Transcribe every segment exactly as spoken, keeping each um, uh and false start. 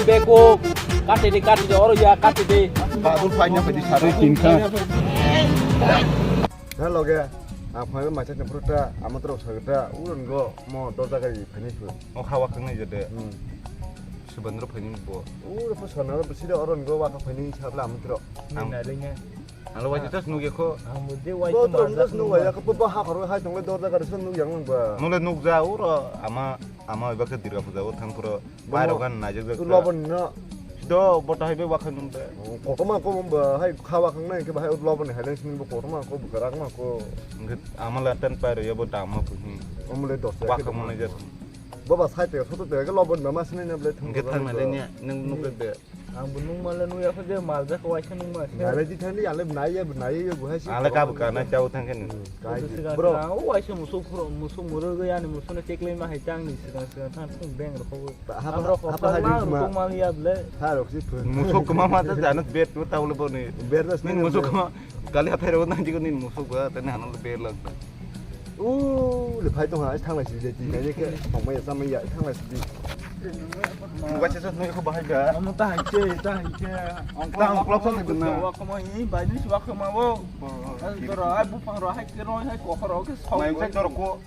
Beko, kati de, kati de, oro ya, kati de. Babu faina padi saro kinka. Hello ge, ang phai ma cha tempura ta, amo tro sagda, uron go mo dorja gari phani su. O khawa khang nai jade. Hmm. Subandro phani bo. U ro sana ro bisida oron go wa kha phani sabla amo tro. Ang nai le nya. Ang lo waisa tas nugya kho. Ang bo de waisa. Bo tro tas nugya kho, bo ha khoro hai tong le dorja gari sun nugyang nang ba. Nule nugja uro ama, ama iba khe Durga puja o thang phuro. Bairo gan najak jak. Lobon no. Do bota hai be wakhan nung de. Kotorma ko ba hai khawa khang nai ke ba hai lobon hai leng sini bo kotorma ko bwkha rang ma ko. Nge amala tan pairo yo bo dam ma puhi. Omle dos. Wakha mo nai jak. Bo ba sai te photo te ke lobon ma ma sini na ble thang. Nge thang na le nya nung nung de. Ang bo nung ma le nung ya kho je mal ja ko waisa nung ma. Na le di thang di ale nai ya nai ya bo hai si. Ale ka bwkha na chau thang ken. Kai. Bro. O waisa musu phuro musu muro ga ya ni musu na cheklai ma hai chang ni sigang sigang thang thung beng ro ko. Hapa, hapa, hapa, rukung maliya ble. Ha, rok si pun. Musuk kema mata jana ber tu tahu lebo ni. Ber das ni musuk kema. Kali hathai rok nang jiko ni musuk ba tani hanal ber lag. Uh, le phai tong ha, thang lai si je ti, nai ke, tong mai sa mai ya, thang lai si ti. Muga se sa nui ko bahai ga. Amo ta hai che, ta hai che. Ang ta ang klok sa na. Wa kema ni, bai ni wa kema wo. Dora ai bu pang ro hai ke ro hai ko ro ke sa. Mai sa dor ko.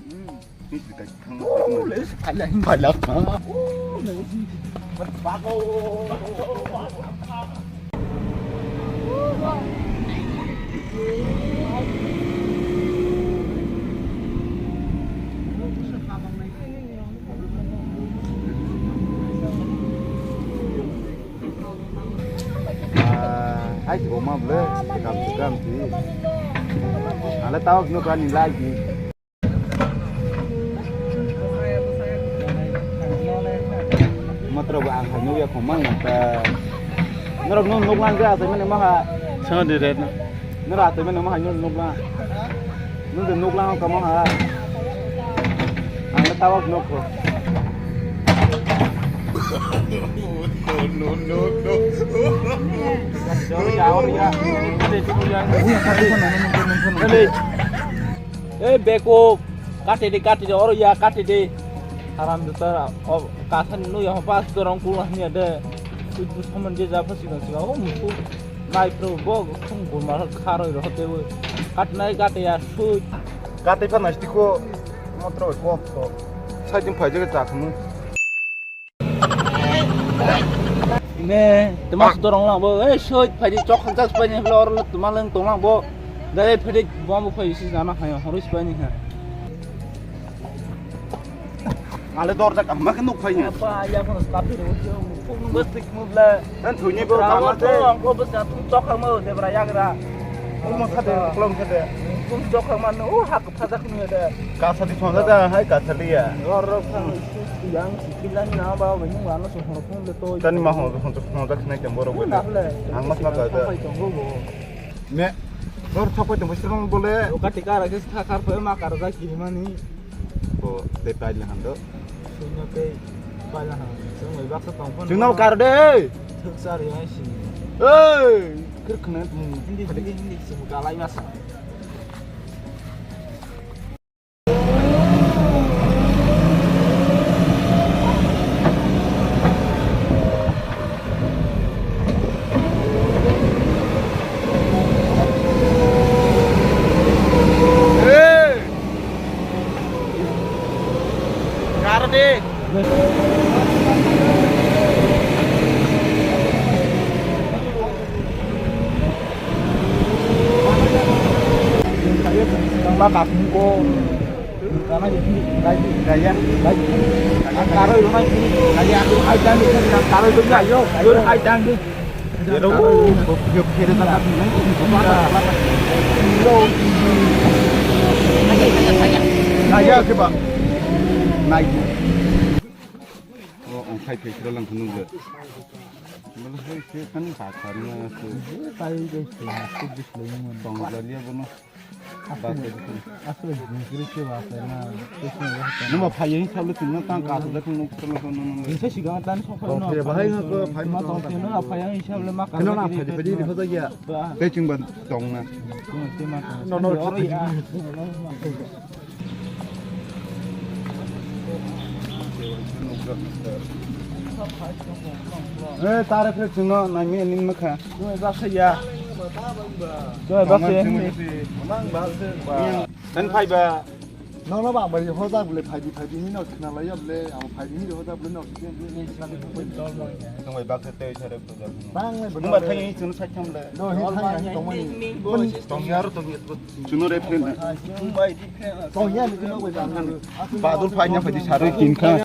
Hai, oma ble, kam tu kam ti. Ale tawak no kani lagi. Matro ba ang nugya khomang ta. Norok nung nuklang ja asai mani maha. Sama di red na. Norok asai mani maha nung nuklang. Nung de nuklang ka maha. Ang tawak nukho. No, no, no, no. Hey, beko. Kati de, kati de, oro ya, kati de. Haram de ta, o, kasan nu ya, pas dorong kula hanya de. Sud bu saman je ja pasi kan sila, o, musu. Nai pro, bo, kung bu mar kharo ro te, o. Kat nai kati ya, sud. Kati pa nasti ko, motro, ko, ko. Sai jin phai je ka chak nu. Ne, tuma su dorong lang bo, eh, soi, phai di chok khang chak phai ni, hlo, oro tuma leng tong lang bo. Dai, phai di, bo, bo, phai si jana, phai, horo si phai ni, ha. Ale dorja kaham khe nuk phai ni. Apa, ya, kono stapi ro, phung nung bas tik mubla. Dan thuni bo, kamar te. Ang ko bas tu chok khang mo, de bra, ya, gra. Omo khade, kolom khade. Kum chok khang man, o, hak phajak ni de. Kasa di chonda da, hai kasa di ya. Oro khang, yang, sikilan na ba, ba, yung ano so horo phung de to. Tani ma horo phung to phung da khnai tem borok bele. Ang mas ma ka da. Me. Dor thok pai tong sirong bole. Lokati kara ke kha khar phe ma kara da kiri mani. Bo te tai le hando. Sino te pai la ha. Sino baksa tong phone. Sino kar de. Thuk sar ya si. Ei, kir khna. Hindi, hindi, hindi, sino kalai masa. Tangla kakung ko. Kana jadi lagi gaya lagi. Karo itu lagi. Lagi aku hai tang di, karo itu ayo, ayo hai tang di. Pero ko phere ta. Naya ke ba. Nai. O, ang khai phai sira lang khunung le. Bale hai se kan ba kharna se. Kai de se, se dis le mun. Tong jalia bono. Asli, asli, asli, asli, asli, na. Numa phai yang sab le tingna tang ka sab le tingna. Bisa siga tan sok. Bahai ngak phai ma tong tingna phai yang sab le ma ka. Kena na phai phai di khoja ya. Ba. Te ching ban tong na. No, no, no. Eh, tare phre chwngno nangni ani makha. Doi baksa ya. Doi baksa ya. Mang baksa. Kan phaiba. Nono ba bai hoda bole phaidi phaidi ni no khna la ya bole, ang phaidi ni hoda bole no. Tong bai baksa tei sare puja. Bang le. Nung ba thai ni chwngno sai tham le. Do hi thai ni tong mani. Tong yar tong yar. Chwngno re phre. Tong ya ni no bai bang. Badul phai nya phaidi sare kin kha.